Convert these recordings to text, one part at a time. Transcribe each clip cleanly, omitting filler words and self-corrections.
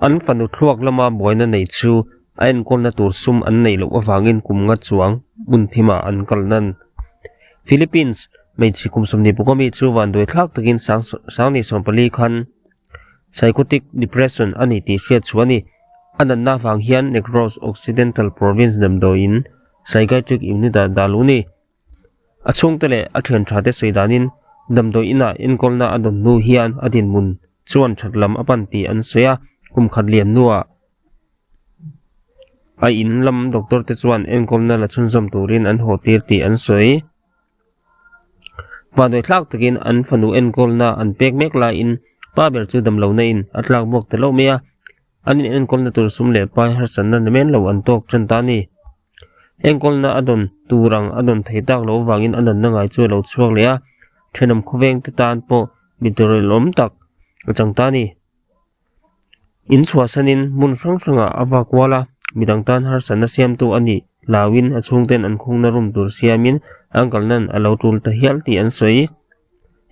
An fanu thluak lama buaina nei chu a enkawlna tur sum an neih loh avangin kum nga chuang hmun thimah an kal nan. Philippines hmeichhe kum 25 mi chu vanduai thlak takin sangni 14 khan psychotic depression a ni tih hriat chhuah a ni. A natna avang hian Negros Occidental Province damdawiin psychiatric unit ah dah luh a ni. A chhungte leh a thian tha te sawi danin damdawi inah enkawlna a dawn hnu hian a dinhmun chuan that lam a pan tih an sawi a, kum khat liam hnuah a in lam doctor te chuan enkawlna la chhunzawm turin an haw tir tih an sawi. Vanduai thlak takin an fanu enkawlna an pek mek laiin pa ber chu damlohna in a tlak bawk ta loh mai a, An in enkawlna tur sum leh pai harsatna ni men lo an tawk ṭan ta a ni. Enkawlna a dawn tur ang a dawn thei tak loh avangin a natna ngai chu a lo chhuak leh a, ṭhenawm khawveng te tan pawh mi dawrelawm tak a chang ta a ni. In chhuahsanin hmun hrang hrangah a vak kual a, midang tan harsatna siamtu a nih hlauin a chhungten an khungna room tur siamin an kalnan a lo ṭul ta hial tih an sawi.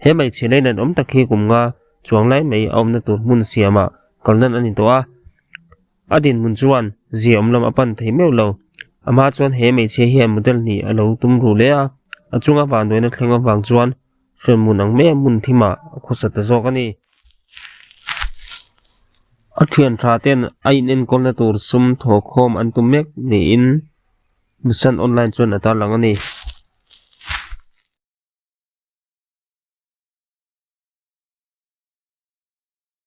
He hmeichhe lei awm tak hi kum nga chuang lai mai a awmna tur hmun siamah kalnan a ni tawh a, a dinhmun chuan zia awm lam a pan thei meuh lo. Amah chuan he hmeichhia hian model hnih a lo tum ruh leh a, a chunga vanduaina thleng avang chuan hrenhmun ang maia hmun thimah a khawsa ta zawk a ni. A thian tha ten a inenkawlna tur sum thawhkhawm an tum mek niin The Sun Online chuan a tarlang a ni.